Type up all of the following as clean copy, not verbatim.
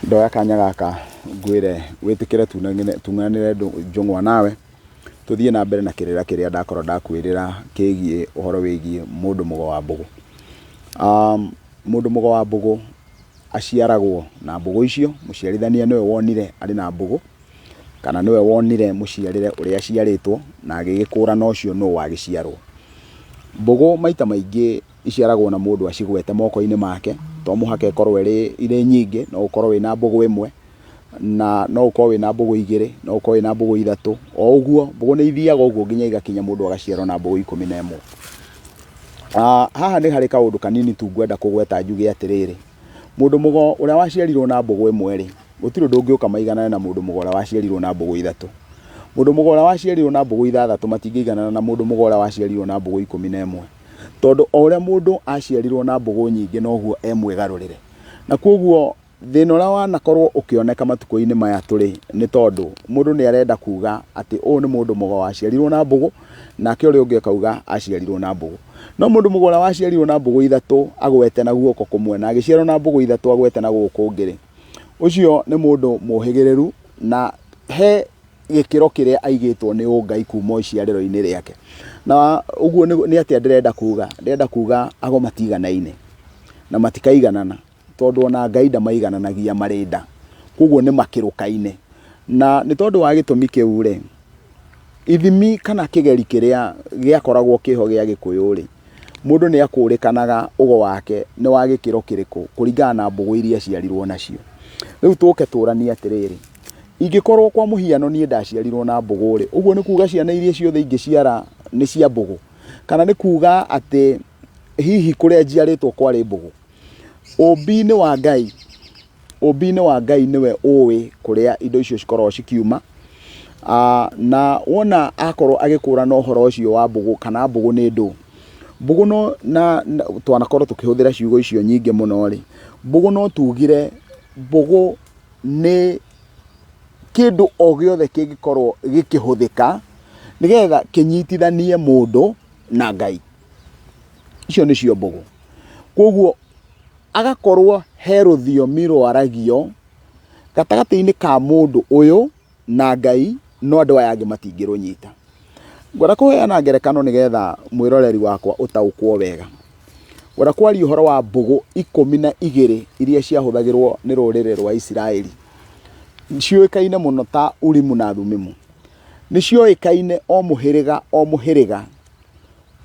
Ndoya kanya gaka ngwĩre wĩtĩkĩre tung'anĩre njũng'wa nawe, tũthiĩ na mbere na kĩrĩra kĩrĩa ndakorwo ndakwĩrĩra kĩgiĩ ũhoro wĩgiĩ mũndũ mũgo wa mbũgũ. Mũndũ mũgo wa mbũgũ aciaragwo na mbũgũ icio, mũciarithania nĩwe wonire arĩ na mbũgũ, kana nĩwe wonire mũciarĩre ũrĩa aciarĩtwo na agĩgĩkũrana ũcio nũ wagĩciarwo. Mbũgũ maita maingĩ iciaragwo na mũndũ acigwete moko-inĩ make, to mũhaka ĩkorwo ĩrĩ irĩ nyingĩ, no ũkorwo wĩna mbũgũ ĩmwe, na no ũkorwo wĩna mbũgũ igĩrĩ, no ũkorwo wĩna mbũgũ ithatũ, o ũguo, mbũgũ nĩ ithiaga ũguo nginya igakinya mũndũ agaciarwo na mbũgũ 11. Haha nĩ harĩ kaũndũ kanini tu ngwenda kũgweta njuge atĩrĩrĩ, mũndũ mũgo ũrĩa waciarirwo na mbũgũ ĩmwe rĩ, gũtirĩ ũndũ ũngĩũka maiganane na mũndũ mũgo ũrĩa waciarirwo na mbũgũ ithatũ. Mũndũ mũgo ũrĩa waciarirwo na mbũgũ ithathatũ matingĩiganana na mũndũ mũgo ũrĩa waciarirwo na mbũgũ 11. Tondũ o ũrĩa mũndũ aciarirwo na mbũgũ nyingĩ noguo e mwĩgarũrĩre. Na kwoguo thĩna ũrĩa wanakorwo ũkĩoneka matukũ-inĩ maya tũrĩ nĩ tondũ mũndũ nĩ arenda kuga atĩ ũyũ nĩ mũndũ mũgo waciarirwo na mbũgũ, nake ũrĩa ũngĩ akauga aciarirwo na mbũgũ. No mũndũ mũgo ũrĩa waciarirwo na mbũgũ ithatũ agwete na guoko kũmwe na agĩciarwo na mbũgũ ithatũ agwete na gũkũ kũngĩ-rĩ, ũcio nĩ mũndũ mũhĩgĩrĩru na he gĩkĩro kĩrĩa aigĩtwo nĩ ũngai kuma iciarĩro-inĩ rĩake. Na ũguo nĩ atĩa ndĩrenda kuga? Ndĩrenda kuga ago matiganaine na matikaiganana tondũ ona Ngai ndamaigananagia marĩ nda. Koguo nĩ makĩrũkaine. Na nĩ tondũ wa gĩtũmi kĩu rĩ, ithimi kana kĩgeri kĩrĩa gĩakoragwo kĩho gĩa Gĩkũyũ rĩ, mũndũ nĩ akũrĩkanaga ũgo wake nĩ wa gĩkĩro kĩrĩkũ kũringana na mbũgũ iria aciarirwo nacio. Rĩu tũke tũranie atĩrĩrĩ, ingĩkorwo kwa mũhiano niĩ ndaciarirwo na mbũgũ rĩ, ũguo nĩ kuga ciana iria ciothe ingĩciara nĩ cia mbũgũ? Kana nĩ kuga atĩ hihi kũrĩa njiarĩtwo kwarĩ mbũgũ? Ũmbi-inĩ wa Ngai, ũmbi-inĩ wa Ngai nĩwe ũĩ kũrĩa indo icio cikoragwo cikiuma. Na wona akorwo agĩkũrana ũhoro ũcio wa mbũgũ kana mbũgũ nĩ ndũ, mbũgũ no na twanakorwo tũkĩhũthĩra ciugo icio nyingĩ mũno rĩ, mbũgũ no tugire mbũgũ nĩ kĩndũ o gĩothe kĩngĩkorwo gĩkĩhũthĩka nĩgetha kĩnyitithanie mũndũ na Ngai. Icio nĩcio mbũgũ. Koguo agakorwo he rũthiomi rwaragio gatagatĩ-inĩ ka mũndũ ũyũ na Ngai, no andũ aya angĩ matingĩrũnyita. Ngwenda kũheana ngerekano nĩgetha mwĩroreri wakwa ũtaũkwo wega. Ngwenda kwaria ũhoro wa mbũgũ 12 iria ciahũthagĩrwo nĩ rũrĩrĩ rwa Isiraeli. Ciũĩkaine mũno ta Urimu na Thumimu. Nĩ cioĩkaine o mũhĩrĩga o mũhĩrĩga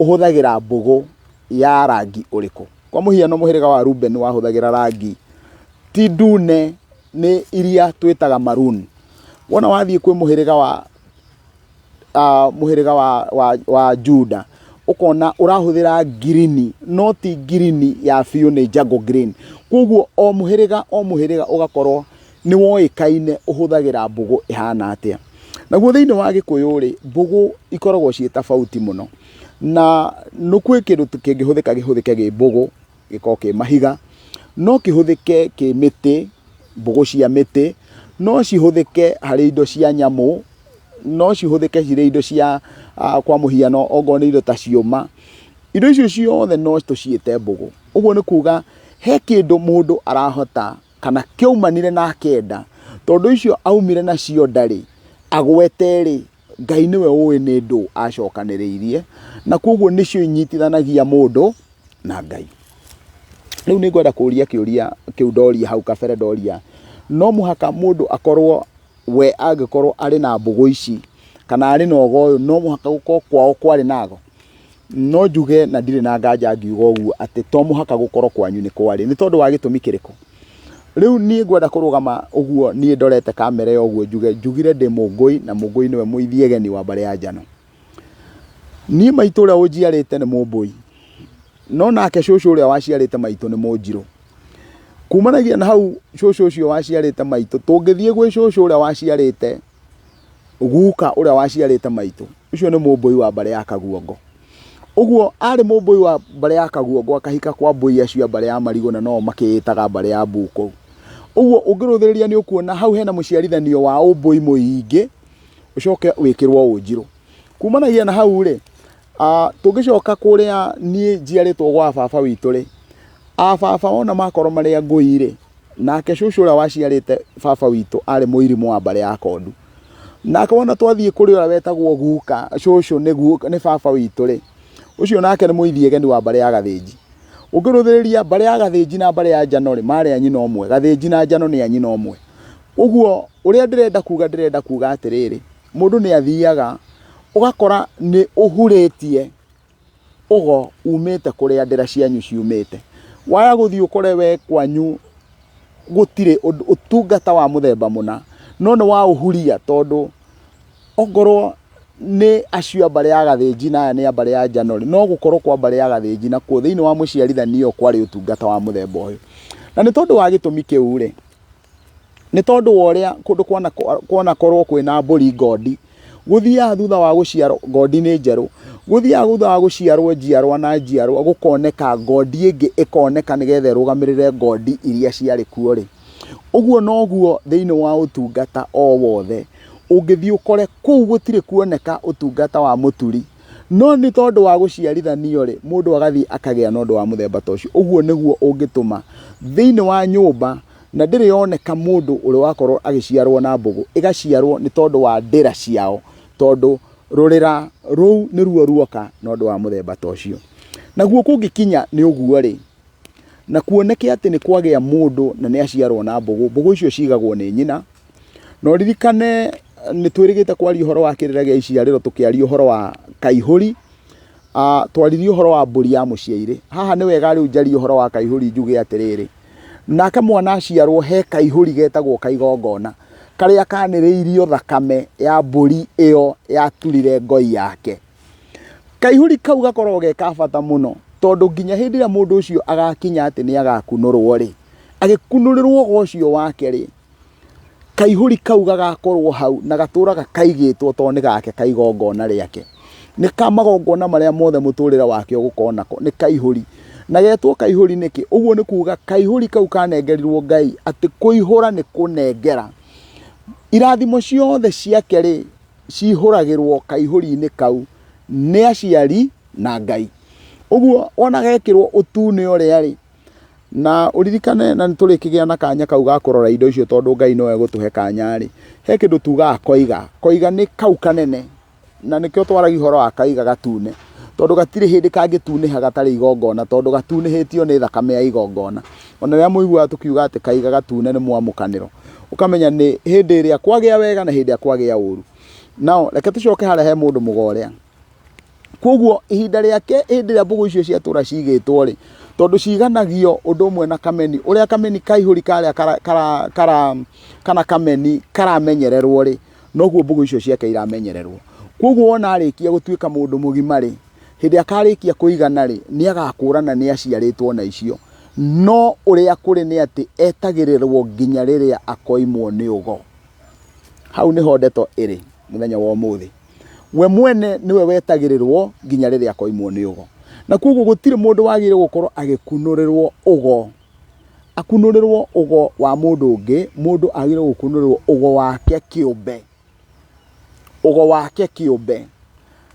ũhũthagĩra mbũgũ ya rangi ũrĩkũ. Kwa mũhiano mũhĩrĩga wa Reuben wahũthagĩra rangi ti ndune, nĩ iria twĩtaga maroon. Wona wathiĩ kwĩ mũhĩrĩga wa mũhĩrĩga wa Juda ũkona ũrahũthĩra ngirini no ti ngirini ya biũ, nĩ jungle green. Koguo o mũhĩrĩga o mũhĩrĩga ũgakorwo nĩ woĩkaine ũhũthagĩra mbũgũ ĩhana atĩa. Naguo thĩinĩ wa Gĩkũyũ rĩ, mbũgũ ikoragwo ciĩ tofauti mũno, na nĩ kwĩ kĩndũ kĩngĩhũthĩka kĩhũthĩke gĩ mbũgũ, gĩkorwo kĩ mahiga, no kĩhũthĩke kĩ mĩtĩ, mbũgũ cia mĩtĩ, no cihũthĩke harĩ indo cia nyamũ, no cihũthĩke cirĩ indo cia kwa mũhiano okorwo nĩ indo ta ciũma. Indo icio ciothe no tũciĩte mbũgũ. Ũguo nĩ kuga he kĩndũ mũndũ arahota kana kĩaumanire na akenda, tondũ icio aumire nacio nda rĩ, agwete rĩ, Ngai nĩwe ũĩ nĩ ndũ acokanĩrĩirie, na koguo nĩcio inyitithanagia mũndũ na Ngai. Rĩu nĩ ngwenda kũria kĩũria kĩu ndoria hau kabere ndoria, no mũhaka mũndũ akorwo we angĩkorwo arĩ na mbũgũ ici kana arĩ na ũgo ũyũ, no mũhaka gũkorwo kwao kwarĩ na ago? No njuge na ndirĩ na nganja ngiuga ũguo atĩ to mũhaka gũkorwo kwanyu nĩ kwarĩ. Nĩ tondũ wa gĩtũmi kĩrĩkũ? Rĩu niĩ ngwenda kũrũgama ũguo niĩ ndorete kamera ĩyo ũguo njuge, njugire ndĩ Mũngũi na Mũngũi nĩwe mũithiegeni wa mbarĩ ya Njano. Niĩ maitũ ũrĩa ũnjiarĩte nĩ Mũmbũi, no nake cũcũ ũrĩa waciarĩte maitũ nĩ Mũnjirũ. Kumanagia na hau cũcũ ũcio waciarĩte maitũ, tũngĩthiĩ gwĩ cũcũ ũrĩa waciarĩte guka ũrĩa waciarĩte maitũ, ũcio nĩ Mũmbũi wa mbarĩ ya Kaguongo. Ũguo arĩ Mũmbũi wa mbarĩ ya Kaguongo akahika kwa Mbũi acio a mbarĩ ya Marigũ na no makĩĩtaga mbarĩ ya Mbukũu. Ũguo ũngĩrũthĩrĩria nĩ ũkuona hau hena mũciarithanio wa ũmbũi mũingĩ, ũcoke wĩkĩrwo ũnjirũ. Kumanagia na hau rĩ, tũngĩcoka kũrĩa niĩ njiarĩtwo gwa baba witũ rĩ, a baba ona makorwo marĩ a ngũi rĩ, Nake cũcũ ũrĩa waciarĩte baba witũ arĩ mũirimũ wa mbarĩ ya Kondu. Nake wona twathiĩ kũrĩ ũrĩa wetagwo guka, cũcũ nĩ guka, nĩ baba witũ rĩ, ũcio nake nĩ mũithiegeni wa mbarĩ ya Gathĩnji. Ũngĩrũthĩrĩria mbarĩ ya Gathĩnji na mbarĩ ya Njano rĩ, marĩ a nyina ũmwe. Gathĩnji na Njano nĩ a nyina ũmwe. Ũguo ũrĩa ndĩrenda kuga, ndĩrenda kuga atĩrĩrĩ, mũndũ nĩ athiaga ũgakora nĩ ũhurĩtie ũgo umĩte kũrĩa ndĩra cianyu ciumĩte. Waya gũthiĩ ũkore we kwanyu gũtirĩ ũtungata wa mũthemba mũna, no nĩ waũhuria tondũ ongorwo nĩ acio a mbarĩ ya Gathĩnji na aya nĩ a mbarĩ ya Njano rĩ, no gũkorwo kwa mbarĩ ya Gathĩnji nakuo thĩinĩ wa mũciarithanio kwarĩ ũtungata wa mũthemba ũyũ. Na nĩ tondũ wa gĩtũmi kĩu rĩ, Nĩ tondũ wa ũrĩa kũndũ kwanakorwo kwĩna mbũri ngondi, gũthiaga thutha wa gũciarwo, ngondi nĩ njerũ, gũthiaga thutha wa gũciarwo njiarwa na njiarwa gũkoneka ngondi ĩngĩ ĩkoneka nĩgetha ĩrũgamĩrĩre ngondi iria ciarĩ kuo rĩ. Ũguo noguo thĩinĩ wa ũtungata o wothe, ũngĩthiĩ ũkore kũu gũtirĩ kuoneka ũtungata wa mũturi, no nĩ tondũ wa gũciarithanio rĩ, mũndũ agathiĩ akagĩa na ũndũ wa mũthemba ta ũcio. Ũguo nĩguo ũngĩtũma thĩinĩ wa nyũmba na ndĩrĩ yoneka mũndũ ũrĩ wakorwo agĩciarwo na mbũgũ, ĩgaciarwo nĩ tondũ wa ndĩra ciao, tondũ rũrĩra rũu nĩruo ruoka na ũndũ wa mũthemba ta ũcio. Naguo kũngĩkinya nĩ ũguo rĩ, na kuoneke atĩ nĩ kwagĩa mũndũ na nĩ aciarwo na mbũgũ, mbũgũ icio cigagwo nĩ nyina, na ũririkane nĩ twĩrĩgĩte kwaria ũhoro wa kĩrĩra gĩa iciarĩro tũkĩaria ũhoro wa kaihũri, Twaririe ũhoro wa mbũri ya mũciairĩ. Haha nĩ wega rĩu njarie ũhoro wa kaihũri njuge atĩrĩrĩ, nake mwana aciarwo he kaihũri getagwo ka igongona, karĩa kanĩrĩirio thakame ya mbũri ĩyo yaturire ngoi yake. Kaihũri kau gakoragwo ge ka bata mũno, tondũ nginya hĩndĩ ĩrĩa mũndũ ũcio agakinya atĩ nĩ agakunũrwo rĩ, agĩkunũrĩrwo ũgo ũcio wake rĩ, Kaihũri kau gagakorwo hau na gatũraga kaigĩtwo tondũ nĩ gake ka igongona rĩake. Nĩ ka magongona marĩa mothe mũtũrĩre wake ũgũkorwo nako, nĩ kaihũri. Na getwo kaihũri nĩkĩ? Ũguo nĩ kuga kaihũri kau kanengerirwo Ngai atĩ kũihũra nĩ kũnengera. Irathimo ciothe ciake rĩ, cihũragĩrwo kaihũri-inĩ kau nĩ aciari na Ngai. Ũguo ona gekĩrwo ũtune ũrĩa rĩ, Na ũririkane na nĩ tũrĩkĩgĩa na kanya kau ga kũrora indo icio tondũ Ngai nowe egũtũhe kanya rĩ, he kĩndũ tugaga koiga. Koiga nĩ kau kanene na nĩkĩo twaragia ũhoro wa kaiga gatune, tondũ gatirĩ hĩndĩ kangĩtunĩha gatarĩ igongona tondũ gatunĩhĩtio nĩ thakame ya igongona. Ona rĩrĩa mũiguaga tũkiuga atĩ kaiga gatune nĩ mwamũkanĩro, ũkamenya nĩ hĩndĩ ĩrĩa kwagĩa wega na hĩndĩ ĩrĩa kwagĩa ũru. Now reke tũcoke harĩa he mũndũ mũgo ũrĩa. Koguo ihinda rĩake hĩndĩ ĩrĩa mbũgũ icio ciatũra cigĩtwo rĩ, tondũ ciganagio ũndũ ũmwe na kameni, ũrĩa kameni kaihũri karĩa kara, kara, kara, kana kameni karamenyererwo rĩ, noguo mbũgũ icio ciake iramenyererwo. Koguo wona arĩkia gũtuĩka mũndũ mũgima rĩ, hĩndĩ ĩrĩa akarĩkia kũigana rĩ, nĩ agakũrana nĩ aciarĩtwo na icio. No ũrĩa kũrĩ nĩ atĩ etagĩrĩrwo nginya rĩrĩa akoimwo nĩ ũgo. Hau nĩho ndeto ĩrĩ mũthenya wa ũmũthĩ. We mwene nĩwe wetagĩrĩrwo nginya rĩrĩa akoimwo nĩ ũgo. Na koguo gũtirĩ mũndũ wagĩrĩire gũkorwo agĩkunũrĩrwo ũgo, akunũrĩrwo ũgo wa mũndũ ũngĩ, mũndũ agĩrĩirwo gũkunũrĩrwo ũgo wake kĩũmbe, ũgo wake kĩũmbe.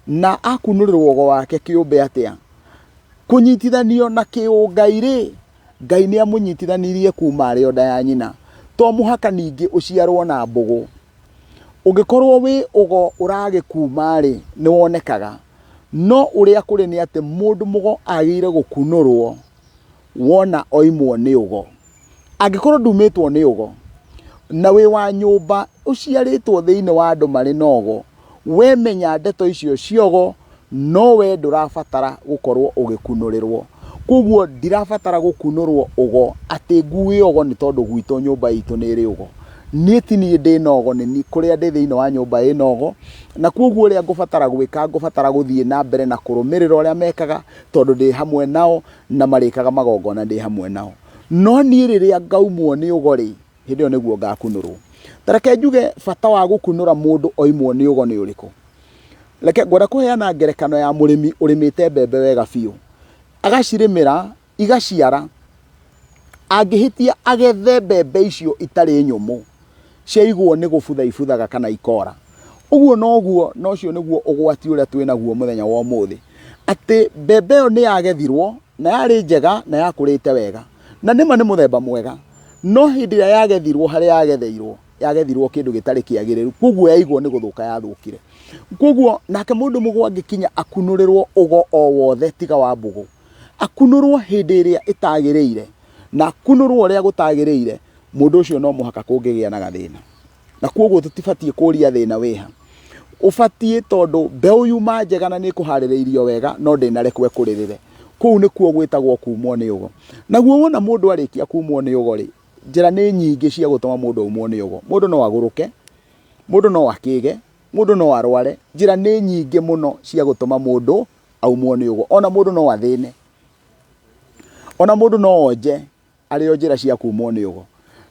Na akunũrĩrwo ũgo wake kĩũmbe atĩa? Kũnyitithanio na kĩũngai rĩ, Ngai nĩ amũnyitithanirie kuma arĩ o nda ya nyina. To mũhaka ningĩ ũciarwo na mbũgũ. Ũngĩkorwo wĩ ũgo ũragĩkuma-rĩ, nĩ wonekaga. No ũrĩa kũrĩ nĩ atĩ mũndũ mũgo agĩrĩire gũkunũrwo wona oimwo nĩ ũgo. Angĩkorwo ndumĩtwo nĩ ũgo, na wĩ wa nyũmba ũciarĩtwo thĩinĩ wa andũ marĩ na ũgo, we menya ndeto icio cia ũgo, no we ndũrabatara gũkorwo ũgĩkunũrĩrwo. Koguo ndirabatara gũkunũrwo ũgo atĩ ngue ũgo nĩ tondũ gwitũ nyũmba itũ nĩ ĩrĩ ũgo. Niĩ ti niĩ ndĩna ũgo, nĩ niĩ kũrĩa ndĩ thĩinĩ wa nyũmba ĩna ũgo, na koguo ũrĩa ngũbatara gwĩka, ngũbatara gũthiĩ na mbere na kũrũmĩrĩra ũrĩa mekaga, tondũ ndĩ hamwe nao, na marĩkaga magongona ndĩ hamwe nao. No niĩ rĩrĩa ngaumwo nĩ ũgo rĩ, hĩndĩ ĩyo nĩguo ngakunũrwo. Ta reke njuge bata wa gũkunũra mũndũ oimwo nĩ ũgo nĩ ũrĩkũ. Reke ngwenda kũheana ngerekano ya mũrĩmi ũrĩmĩte mbembe wega biũ, agacirĩmĩra igaciara, angĩhĩtia agethe mbembe icio itarĩ nyũmũ, ciaigwo nĩ gũbutha ibuthaga kana ikora. Ũguo noguo, na ũcio nĩguo ũgwati ũrĩa twĩ naguo mũthenya wa ũmũthĩ, atĩ mbembe ĩyo nĩ yagethirwo na yarĩ njega na yakũrĩte wega, na nĩma nĩ mũthemba mwega. No hĩndĩ ĩrĩa yagethirwo harĩa yagetheirwo, yagethirwo kĩndũ gĩtarĩ kĩagĩrĩru, koguo yaigwo nĩ gũthũka yathũkire. Koguo nake mũndũ mũgo angĩkinya akunũrĩrwo ũgo o wothe tiga wa mbũgũ, akunũrwo hĩndĩ ĩrĩa ĩtagĩrĩire, na akunũrwo ũrĩa gũtagĩrĩire, mũndũ ũcio no mũhaka kũngĩgĩa na gathĩna. Na koguo tũtibatiĩ kũria thĩna wĩha. Ũbatiĩ tondũ mbeũ yuma njega na nĩ ĩkũharĩrĩirio wega no ndĩnarekwo ĩkũrĩrĩre. Kũu nĩkuo gwĩtagwo kumwo nĩ ũgo. Naguo wona mũndũ arĩkia kumwo nĩ ũgo rĩ, njĩra nĩ nyingĩ cia gũtũma mũndũ aumwo nĩ ũgo. Mũndũ no agũrũke, mũndũ no akĩge, mũndũ no arware. Njĩra nĩ nyingĩ mũno cia gũtũma mũndũ aumwo nĩ ũgo. Ona mũndũ no athĩne. Ona mũndũ no onje arĩ o njĩra cia kumwo nĩ ũgo.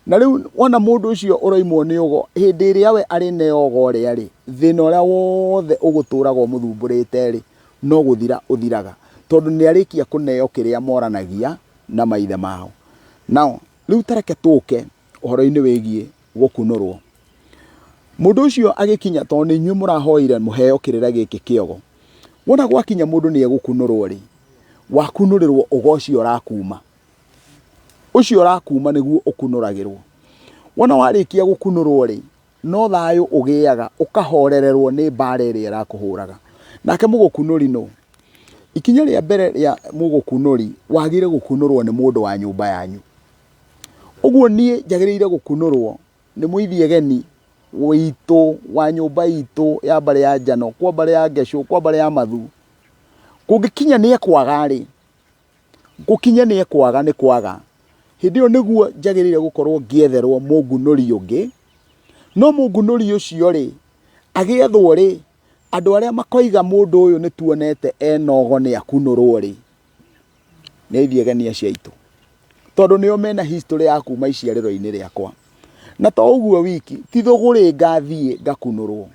Na rĩu wona mũndũ ũcio ũroimwo nĩ ũgo, hĩndĩ ĩrĩa we arĩ na ũgo ũrĩa rĩ, thĩna ũrĩa wothe ũgũtũraga ũmũthumbũrĩte rĩ, no gũthira ũthiraga. Tondũ nĩ arĩkia kũneo kĩrĩa moranagia na maithe mao. Now, rĩu ta reke tũke ũhoro-inĩ wĩgiĩ gũkunũrwo. Mũndũ ũcio agĩkinya, tondũ nĩ inyuĩ mũrahoire mũheo kĩrĩra gĩkĩ kĩa ũgo, wona gwakinya mũndũ nĩ egũkunũrwo rĩ, wakunũrĩrwo ũgo ũcio ũrakuma. Ũcio ũrakuma nĩguo ũkunũragĩrwo. Wona warĩkia gũkunũrwo rĩ, no thayũ ũgĩaga, ũkahorererwo nĩ mbara ĩrĩa ĩrakũhũraga. Nake mũgũkunũri nũ? Ikinya rĩa mbere rĩa mũgũkunũri, wagĩrĩire gũkunũrwo nĩ mũndũ wa nyũmba yanyu. Ũguo niĩ njagĩrĩire gũkunũrwo nĩ mũithiegeni witũ wa nyũmba itũ ya mbarĩ ya Njano, kwa mbarĩ ya Ngecũ, kwa mbarĩ ya Mathu. Kũngĩkinya nĩ ekwaga rĩ, gũkinye nĩ ekwaga nĩ kwaga, hĩndĩ ĩyo nĩguo njagĩrĩire gũkorwo ngĩetherwo mũngunũri ũngĩ, no mũngunũri ũcio rĩ, agĩethwo rĩ, andũ arĩa makoiga mũndũ ũyũ nĩ tuonete ena ũgo nĩ akunũrwo rĩ, nĩ aithiegeni acio aitũ, tondũ nĩo mena history ya kuma iciarĩro-inĩ rĩakwa. Na to ũguo wiki, ti thũgũrĩ ngathiĩ ngakunũrwo,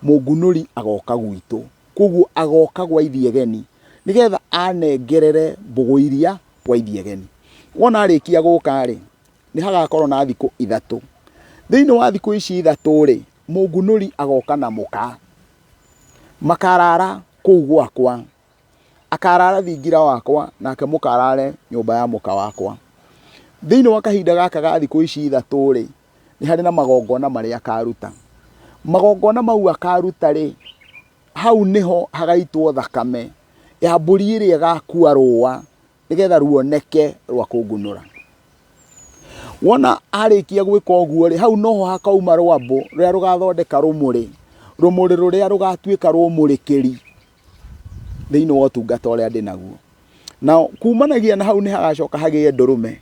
mũngunũri agoka gwitũ, koguo agoka gwa ithiegeni nĩgetha anengerere mbũgũ iria gwa ithiegeni. Wona arĩkia gũka rĩ, nĩ hagakorwo na thikũ ithatũ. Thĩinĩ wa thikũ ici ithatũ rĩ, mũngunũri agoka na mũka, makarara kũu gwakwa. Akarara thingira wakwa, nake mũka arare nyũmba ya mũka wakwa. Thĩinĩ wa kahinda gaka ga thikũ ici ithatũ-rĩ, nĩ harĩ na magongona marĩa akaruta. Magongona mau akaruta-rĩ, hau nĩho hagaitwo thakame ya mbũri ĩrĩa ĩgakua rũa, nĩgetha ruoneke rwa kũngunũra. Wona arĩkia gwĩka ũguo-rĩ, hau noho hakauma rwambũ rũrĩa rũgathondeka rũmũrĩ, rũmũrĩ rũrĩa rũgatuĩka rũmũrĩkĩri thĩinĩ wa ũtungata ũrĩa ndĩ naguo. Na kumanagia na hau nĩ hagacoka hagĩe ndũrũme,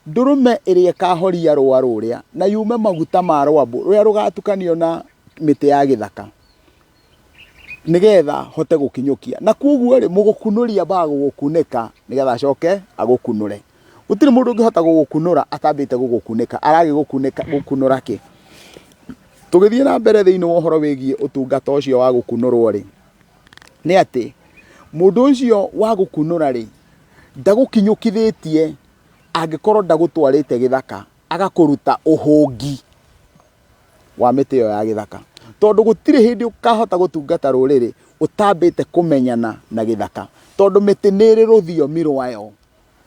ndũrũme ĩrĩa ĩkahoria rũa rũrĩa na yume maguta ma rwambũ rũrĩa rũgatukanio na mĩtĩ ya gĩthaka nĩgetha hote gũkinyũkia. Na koguo rĩ, mũgũkunũri ambaga gũgũkunĩka nĩgetha acoke agũkunũre. Gũtirĩ mũndũ ũngĩhota gũgũkunũra atambĩte gũgũkunĩka, aragĩgũkunĩka gũkunũra kĩ? Tũgĩthiĩ na mbere thĩinĩ wa ũhoro wĩgiĩ ũtungata ũcio wa gũkunũrwo rĩ, nĩ atĩ mũndũ ũcio wa gũkunũra rĩ, ndagũkinyũkithĩtie angĩkorwo ndagũtwarĩte gĩthaka agakũruta ũhũngi wa mĩtĩ ĩyo ya gĩthaka. Tondũ gũtirĩ hĩndĩ ũkahota gũtungata rũrĩrĩ ũtambĩte kũmenyana na gĩthaka. Tondũ mĩtĩ nĩ ĩrĩ rũthiomi rwayo.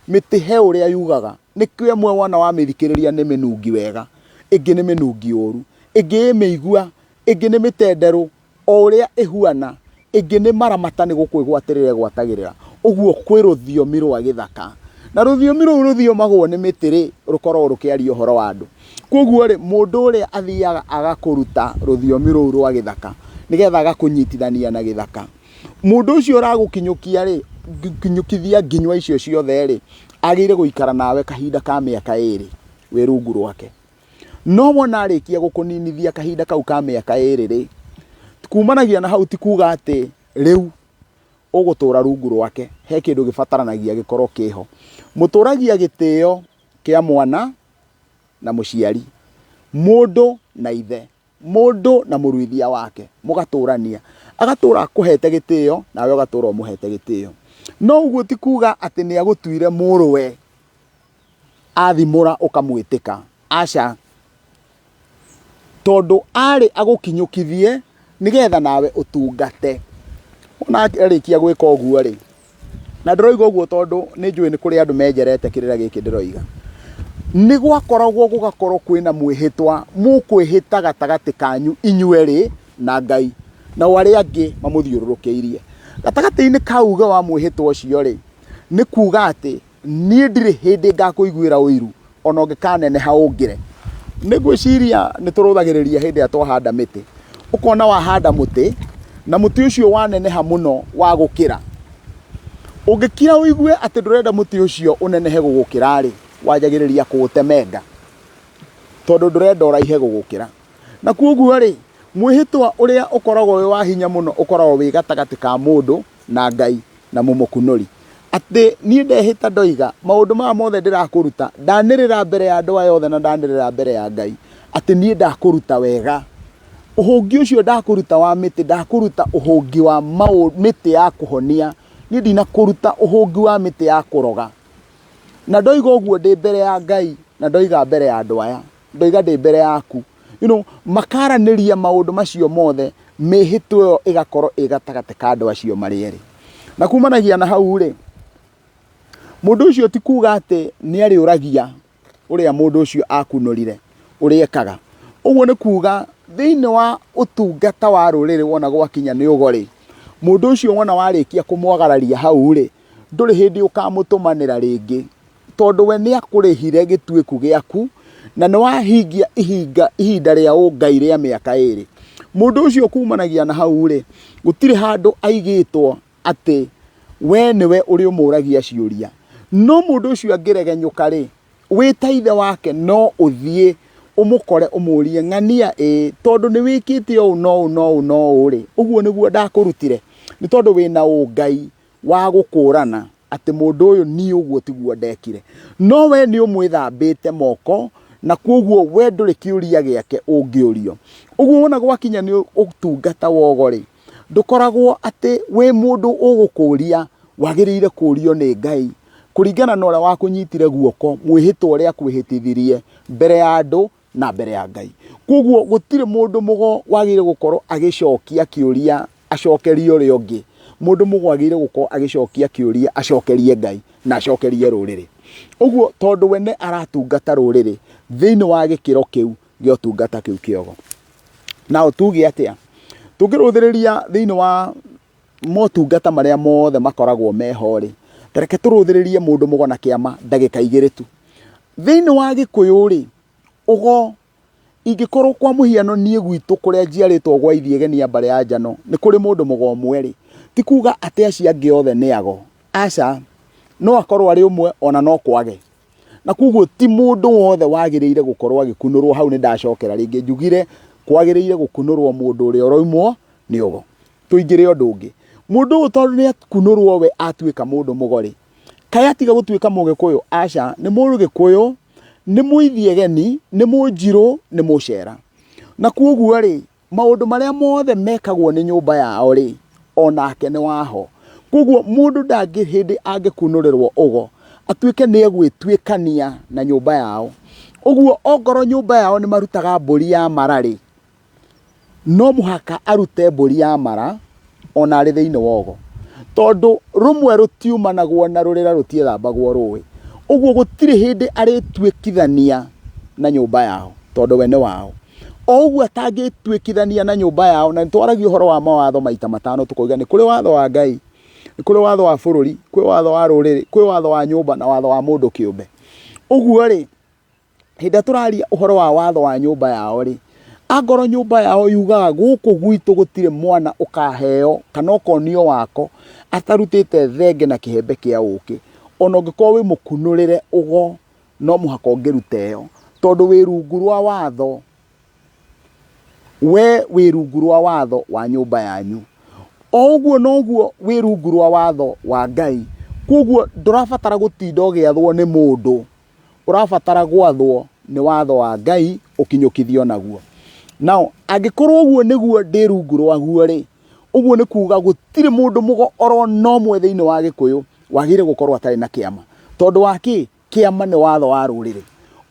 Mĩtĩ he ũrĩa yugaga. Nĩkĩo ĩmwe wona wamĩthikĩrĩria nĩ mĩnungi wega, ĩngĩ nĩ mĩnungi ũru, ĩngĩ ĩ mĩigua, ĩngĩ nĩ mĩtenderũ, o ũrĩa ĩhuana, ĩngĩ nĩ maramata nĩ gũkwĩgwatĩrĩra ĩgwatagĩrĩra. Ũguo kwĩ rũthiomi rwa gĩthaka. Na rũthiomi rũu rũthiomagwo nĩ mĩtĩ-rĩ, rũkoragwo rũkĩaria ũhoro wa andũ. Koguo-rĩ, mũndũ ũrĩa athiaga agakũruta rũthiomi rũu rwa gĩthaka, nĩgetha agakũnyitithania na gĩthaka. Mũndũ ũcio ũragũkinyũkia-rĩ, kinyũkithia nginyua icio ciothe-rĩ, agĩrĩire gũikara nawe kahinda ka mĩaka ĩrĩ wĩ rungu rwake. No wona arĩkia gũkũninithia kahinda kau ka mĩaka ĩrĩ-rĩ, kumanagia na hau ti kuga atĩ rĩu ũgũtũra rungu rwake, he kĩndũ gĩbataranagia gĩkorwo kĩho. Mũtũragia gĩtĩo kĩa mwana na mũciari, mũndũ na ithe, mũndũ na mũruithia wake, mũgatũrania. Agatũra akũhete gĩtĩo nawe ũgatũra ũmũhete gĩtĩo. No ũguo ti kuga atĩ nĩ agũtuire mũrũwe athimũra ũkamwĩtĩka, aca. Tondũ arĩ agũkinyũkithie nĩgetha nawe ũtungate. Wona arĩkia gwĩka ũguo rĩ, na ndĩroiga ũguo tondũ nĩ njũĩ nĩ kũrĩ andũ menjerete kĩrĩra gĩkĩ ndĩroiga. Nĩ gwakoragwo gũgakorwo kwĩna mwĩhĩtwa mũkwĩhĩta gatagatĩ kanyu inyuerĩ na Ngai nao arĩa angĩ mamũthiũrũrũkĩirie. Gatagatĩ-inĩ ka uge wa mwĩhĩtwa ũcio rĩ, nĩ kuga atĩ niĩ ndirĩ hĩndĩ ngakũiguĩra ũiru ona ũngĩkaneneha ũngĩre. Nĩ ngwĩciria nĩ tũrũthagĩrĩria hĩndĩ ĩrĩa twahanda mĩtĩ, ũkona wahanda mũtĩ na mũtĩ ũcio waneneha mũno wagũkĩra. Ũngĩkira ũigue atĩ ndũrenda mũtĩ ũcio ũnenehe gũgũkĩra-rĩ, wanjagĩrĩria kũũtemenga tondũ ndũrenda ũraihe gũgũkĩra. Na kwoguo-rĩ, mwĩhĩtwa ũrĩa ũkoragwo wĩ wa hinya mũno ũkoragwo wĩ gatagatĩ ka mũndũ na Ngai na mũmũkunũri. Atĩ niĩ ndehĩta ndoiga, maũndũ maya mothe ndĩrakũruta, ndanĩrĩra mbere ya andũ aya othe na ndanĩrĩra mbere ya Ngai, atĩ niĩ ndakũruta wega. Ũhũngi ũcio ndakũruta wa mĩtĩ, ndakũruta ũhũngi wa mĩtĩ ya kũhonia. Niĩ ndinakũruta ũhũngi wa mĩtĩ ya kũroga. Na ndoiga ũguo ndĩ mbere ya Ngai, na ndoiga mbere ya andũ aya, ndoiga ndĩ mbere yaku. Makaranĩria maũndũ macio mothe, mĩhĩtwa ĩyo ĩgakorwo ĩ gatagatĩ ka andũ acio marĩ erĩ. Na kumanagia na hau rĩ, mũndũ ũcio ti kuga atĩ nĩ arĩũragia ũrĩa mũndũ ũcio akunũrire ũrĩa ekaga. Ũguo nĩ kuga thĩinĩ wa ũtungata wa rũrĩrĩ wona gwakinya nĩ ũgo-rĩ, mũndũ ũcio wona warĩkia kũmwagararia hau-rĩ, ndũrĩ hĩndĩ ũkamũtũmanĩra rĩngĩ, tondũ we nĩ akũrĩhire gĩtuĩku gĩaku na nĩ wahingia ihinda rĩa ũngai rĩa mĩaka ĩrĩ. Mũndũ ũcio kumanagia na hau-rĩ, gũtirĩ handũ aigĩtwo atĩ we nĩwe ũrĩũmũragia ciũria. No mũndũ ũcio angĩregenyũka-rĩ, wĩ ta ithe wake no ũthiĩ ũmũkore ũmũrie, ng'ania ĩĩ, tondũ nĩ wĩkĩte ũũ na ũũ na ũũ na ũũ-rĩ, ũguo nĩguo ndakũrutire? Nĩ tondũ wĩna ũngai wa gũkũrana atĩ mũndũ ũyũ niĩ ũguo tiguo ndekire. No we nĩ ũmwĩthambĩte moko na kwoguo we ndũrĩ kĩũria gĩake ũngĩũrio. Ũguo wona gwakinya nĩ ũtungata wa ũgo-rĩ, Ndũkoragwo atĩ wĩ mũndũ ũgũkũria, wagĩrĩire kũrio nĩ Ngai kũringana na ũrĩa wakũnyitire guoko, mwĩhĩtwa ũrĩa akwĩhĩtithirie mbere ya andũ na mbere ya Ngai. Koguo gũtirĩ mũndũ mũgo wagĩrĩire gũkorwo agĩcokia kĩũria acokerie ũrĩa ũngĩ. Mũndũ mũgo agĩrĩire gũkorwo agĩcokia kĩũria acokerie Ngai na acokerie rũrĩrĩ. Ũguo tondũ we nĩ aratungata rũrĩrĩ thĩinĩ wa gĩkĩro kĩu gĩa ũtungata kĩu kĩa ũgo. Nao tuge atĩa? Tũngĩrũthĩrĩria thĩinĩ wa motungata marĩa mothe makoragwo meho rĩ, ta reke tũrũthĩrĩrie mũndũ mũgo na kĩama ndagĩka igĩrĩ tu. Thĩinĩ wa Gĩkũyũ rĩ, ũgo ingĩkorwo kwa mũhiano niĩ gwitũ kũrĩa njiarĩtwo gwa Ithiegeni ya mbarĩ ya Njano nĩ kũrĩ mũndũ mũgo ũmwe rĩ, ti kuga atĩ acio angĩ othe nĩ ago, aca, no akorwo arĩ ũmwe ona no kwage. Na koguo ti mũndũ wothe wagĩrĩire gũkorwo agĩkunũrwo hau nĩ ndacokera rĩngĩ njugire kwagĩrĩire gũkunũrwo mũndũ ũrĩa ũraumwo nĩ ũgo. Tũingĩre ũndũ ũngĩ, mũndũ ũyũ tondũ nĩ akunũrwo we atuĩka mũndũ mũgo rĩ, kaĩ atiga gũtuĩka mũgĩkũyũ? Aca, nĩ mũgĩkũyũ, nĩ mũithiegeni, nĩ mũnjirũ, nĩ mũcera. Na koguo rĩ, Maũndũ marĩa mothe mekagwo nĩ nyũmba yao-rĩ, o nake nĩ waho. Kwoguo mũndũ ndangĩ hĩndĩ angĩkunũrĩrwo ũgo, atuĩke nĩ egwĩtuĩkania na nyũmba yao. Ũguo ongorwo nyũmba yao nĩ marutaga mbũri ya mara-rĩ, no mũhaka arute mbũri ya mara ona arĩ thĩinĩ wa ũgo. Tondũ rũmwe rũtiumanagwo na rũrĩra rũtiĩthambagwo rũĩ. Ũguo gũtirĩ hĩndĩ arĩtuĩkithania na nyũmba yao tondũ we nĩ wao. O ũguo atangĩtuĩkithania na nyũmba yao, na nĩ twaragia ũhoro wa mawatho maita matano tũkoiga nĩ kũrĩ watho wa Ngai, nĩ kũrĩ watho wa bũrũri, kwĩ watho wa rũrĩrĩ, kwĩ watho wa nyũmba na watho wa mũndũ kĩũmbe. Ũguo rĩ, hĩndĩ ĩrĩa tũraria ũhoro wa watho wa nyũmba yao rĩ, angorwo nyũmba yao yugaga gũkũ gwitũ gũtirĩ mwana ũkaheo kana ũkonio wako atarutĩte thenge na kĩhembe kĩa ũkĩ, ona ũngĩkorwo wĩ mũkunũrĩre ũgo no mũhaka ũngĩruta ĩyo, tondũ wĩ rungu rwa watho, we wĩ rungu rwa watho wa nyũmba yanyu. O ũguo noguo wĩ rungu rwa watho wa Ngai, koguo ndũrabatara gũtinda ũgĩathwo nĩ mũndũ. Ũrabatara gwathwo nĩ watho wa Ngai ũkinyũkithio naguo. Now, angĩkorwo ũguo nĩguo ndĩ rungu rwaguo-rĩ, ũguo nĩ kuga gũtirĩ mũndũ mũgo oro na ũmwe thĩinĩ wa Gĩkũyũ wagĩrĩire gũkorwo atarĩ na kĩama. Tondũ wa kĩ? Kĩama nĩ watho wa rũrĩrĩ.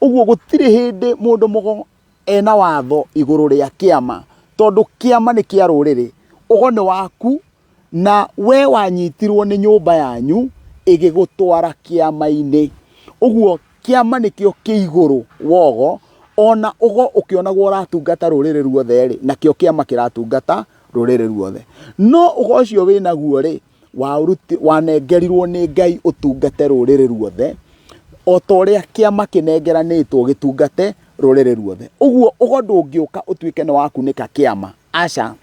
Ũguo gũtirĩ hĩndĩ mũndũ mũgo ena watho igũrũ rĩa kĩama, tondũ kĩama nĩ kĩa rũrĩrĩ. Ũgo nĩ waku na we wanyitirwo nĩ nyũmba yanyu ĩgĩgũtwara kĩama-inĩ. Ũguo Kĩama nĩkĩo kĩ igũrũ wa ũgo, ona ũgo ũkĩonagwo ũratungata rũrĩrĩ ruothe-rĩ, nakĩo kĩama kĩratungata rũrĩrĩ ruothe. No ũgo ũcio wĩnaguo-rĩ, wanengerirwo nĩ Ngai ũtungate rũrĩrĩ ruothe, o ta ũrĩa kĩama kĩnengeranĩtwo gĩtungate rũrĩrĩ ruothe. Ũguo ũgo ndũngĩũka ũtuĩke nĩ wakunĩka kĩama, aca.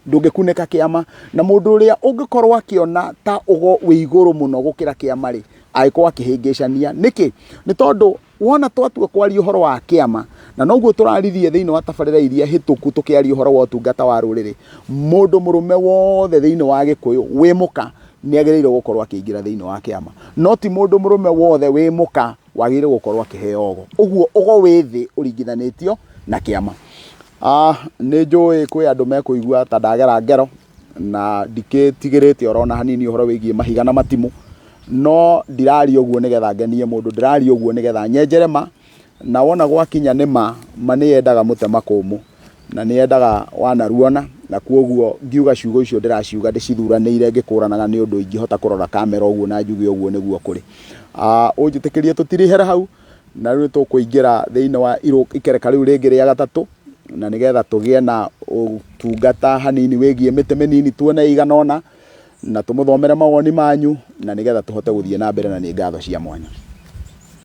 Ndũngĩkunĩka kĩama. Na mũndũ ũrĩa ũngĩkorwo akĩona ta ũgo wĩ igũrũ mũno gũkĩra kĩama rĩ, angĩkorwo akĩhĩngĩcania. Nĩkĩ? Nĩ tondũ wona twatua kwaria ũhoro wa kĩama, na noguo tũraririe thĩinĩ wa tabarĩra iria hĩtũku tũkĩaria ũhoro wa ũtungata wa rũrĩrĩ, mũndũ mũrũme wothe thĩinĩ wa Gĩkũyũ wĩ mũka nĩ agĩrĩirwo gũkorwo akĩingĩra thĩinĩ wa kĩama. No ti mũndũ mũrũme wothe wĩ mũka wagĩrĩirwo gũkorwo akĩheo ũgo. Ũguo ũgo wĩ thĩ ũringithanĩtio na kĩama. Nĩ njũĩ kwĩ andũ mekũigua ta ndagera ngero na ndikĩtigĩrĩte oro na hanini ũhoro wĩgiĩ mahiga na matimũ, no ndiraria ũguo nĩgetha ngenie mũndũ, ndĩraria ũguo nĩgetha nyenjere ma, na wona gwakinya nĩ ma, ma nĩ yendaga mũtema kũmũ, na nĩ yendaga wanaruona, na kwoguo ngiuga ciugo icio ndĩraciuga ndĩcithuranĩire ngĩkũranaga nĩ ũndũ ingĩhota kũrora kamera ũguo na njuge ũguo nĩguo kũrĩ. Ũnjĩtĩkĩrie tũtirihĩre hau, na rĩu nĩ tũkũingĩra thĩinĩ wa ikereka rĩu rĩngĩ rĩa gatatũ, na nĩgetha tũgĩe na ũtungata hanini wĩgiĩ mĩtĩ mĩnini tuone ĩigana ũna, na tũmũthomere mawoni manyu, na nĩgetha tũhote gũthiĩ na mbere na nĩ ngatho cia mwanya.